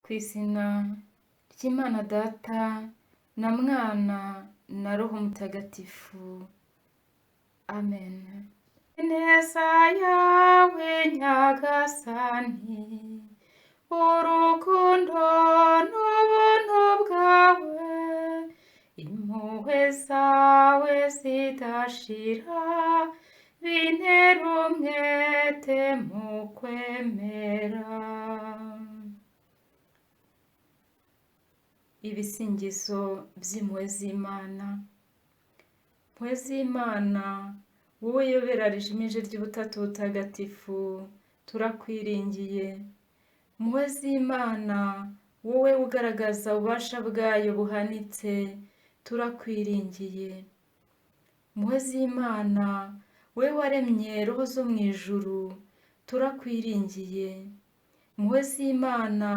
Ku izina ry'Imana Data na Mwana na Roho Mutagatifu. Amen. Ineza yawe Nyagasani, urukundo n'ubuntu bwawe, impuhwe zawe zidashira, bintera umwete mu kwemera. Ibisingizo by'impuhwe z'Imana. Mpuhwe z'Imana, wowe yobera rijimije ry'Ubutatu Butagatifu, turakwiringiye. Mpuhwe z'Imana, wowe ugaragaza ububasha bwayo buhanitse, turakwiringiye. Mpuhwe z'Imana, wowe waremye roho zo mu ijuru, turakwiringiye. Mpuhwe z'Imana,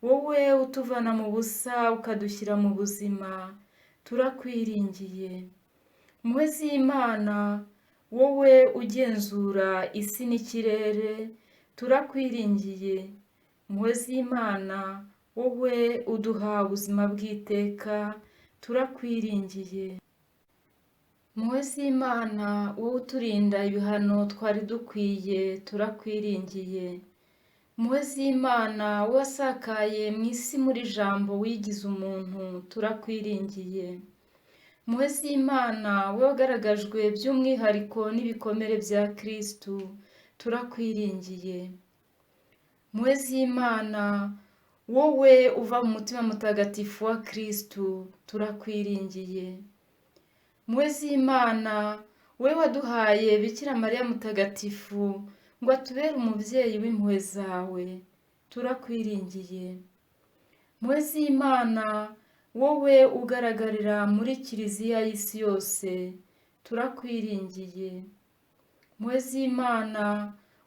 wowe utuvana mu busa ukadushyira mu buzima, turakwiringiye. Mpuhwe z'Imana, wowe ugenzura isi n'ikirere, turakwiringiye. Mpuhwe z'Imana, wowe uduha ubuzima bw'iteka, turakwiringiye. Mpuhwe z'Imana, wowe uturinda ibihano twari dukwiye, turakwiringiye. Mpuhwe z'Imana, wowe wasakaye mu isi muri Jambo wigize umuntu, turakwiringiye. Mpuhwe z'Imana, wowe wagaragajwe by'umwihariko n'ibikomere bya Kristu, turakwiringiye. Mpuhwe z'Imana, wowe uva mu mutima mutagatifu wa Kristu, turakwiringiye. Mpuhwe z'Imana, wowe waduhaye Bikira Mariya mutagatifu ngo atubere umubyeyi w'impuhwe zawe, turakwiringiye. Mpuhwe z'Imana, wowe ugaragarira muri Kiliziya y'isi yose, turakwiringiye. Mpuhwe z'Imana,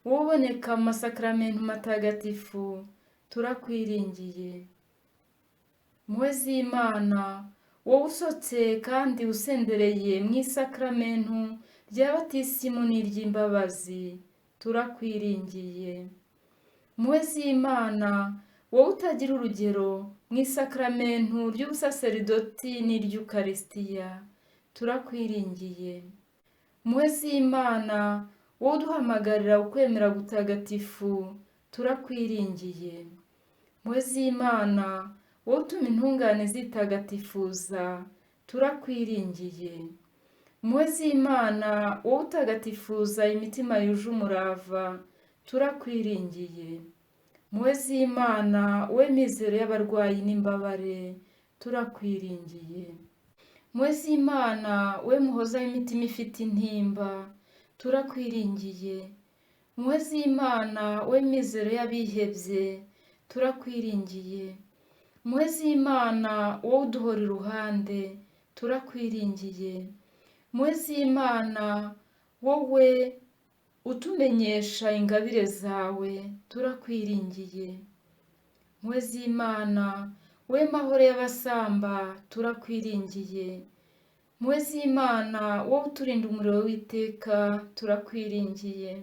wowe uboneka mu masakramentu matagatifu, turakwiringiye. Mpuhwe z'Imana, wowe usotse kandi usendereye mu isakramentu rya batisimu n'iry'imbabazi, turakwiringiye. Mpuhwe z'Imana, wowe utagira urugero mu isakramentu ry'ubusaseridoti n'iry'Ukaristiya, turakwiringiye. Mpuhwe z'Imana, wowe uduhamagarira ukwemera gutagatifu, turakwiringiye. Mpuhwe z'Imana, wowe utuma intungane zitagatifuza, turakwiringiye. Mpuhwe z'Imana, wowe utagatifuza imitima yuje umurava, turakwiringiye. Mpuhwe z'Imana, wowe mizero y'abarwayi n'imbabare, turakwiringiye. Mpuhwe z'Imana, wowe muhoza w'imitima ifite intimba, turakwiringiye. Mpuhwe z'Imana, wowe mizero y'abihebye, turakwiringiye. Mpuhwe z'Imana, wowe uduhora iruhande, turakwiringiye. Mpuhwe z'Imana, wowe utumenyesha ingabire zawe, turakwiringiye. Mpuhwe z'Imana, wowe mahoro y'abasamba, turakwiringiye. Mpuhwe z'Imana, wowe uturinda umuriro w'iteka, turakwiringiye.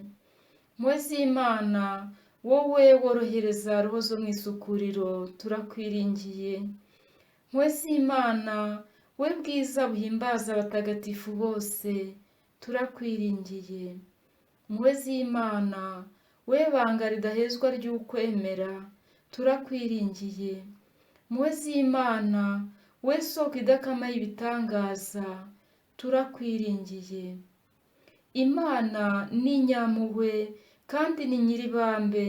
Mpuhwe z'Imana, wowe worohereza roho zo mu isukuriro, turakwiringiye. Mpuhwe z'Imana, wowe bwiza buhimbaza abatagatifu bose, turakwiringiye. Mpuhwe z'Imana, wowe banga ridahezwa ry'ukwemera, turakwiringiye. Mpuhwe z'Imana, wowe soko idakama y'ibitangaza, turakwiringiye. Imana ni nyampuhwe kandi ni nyiribambe,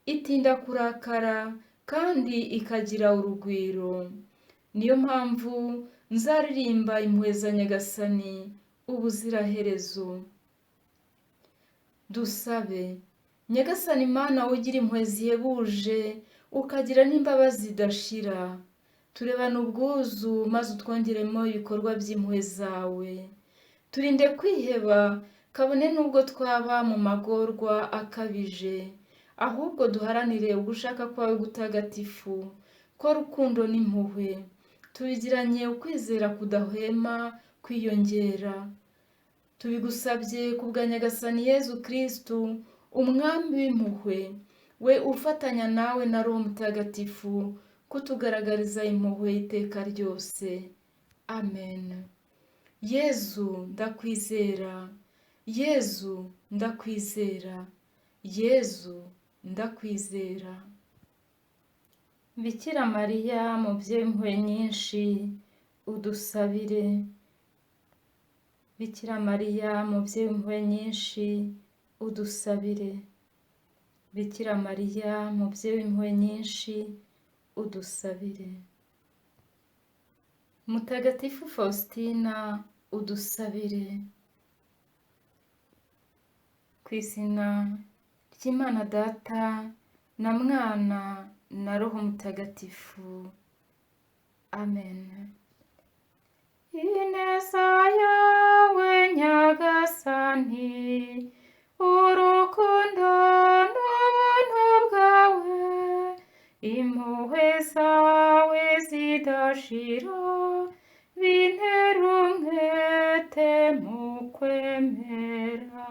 itinda kurakara kandi ikagira urugwiro. Niyo mpamvu nzaririmba impuhwe za Nyagasani ubuziraherezo. Dusabe. Nyagasani Mana, ugira impuhwe zihebuje, ukagira n'imbabazi zidashira, turebane ubwuzu maze utwongeremo ibikorwa by'impuhwe zawe. Turinde kwiheba, kabone n'ubwo twaba mu magorwa akabije, ahubwo duharanire ugushaka kwawe gutagatifu, ko rukundo n'impuhwe, tubigiranye ukwizera kudahwema kwiyongera. Tubigusabye ku bwa Nyagasani Yezu Kristu, umwami w'impuhwe, we ufatanya nawe na Roho Mutagatifu kutugaragariza impuhwe iteka ryose. Amen. Yezu ndakwizera, Yezu ndakwizera, Yezu ndakwizera. Bikira Mariya mubyeyi w'impuhwe nyinshi, udusabire. Bikira Mariya mubyeyi w'impuhwe nyinshi, udusabire. Bikira Mariya mubyeyi w'impuhwe nyinshi, udusabire. Mutagatifu Faustina, udusabire. Ku izina ry'Imana Data na Mwana na Roho Mutagatifu. Amen. Ineza yawe Nyagasani, urukundo n'ubuntu bwawe, impuhwe zawe zidashira, bintera umwete mu kwemera.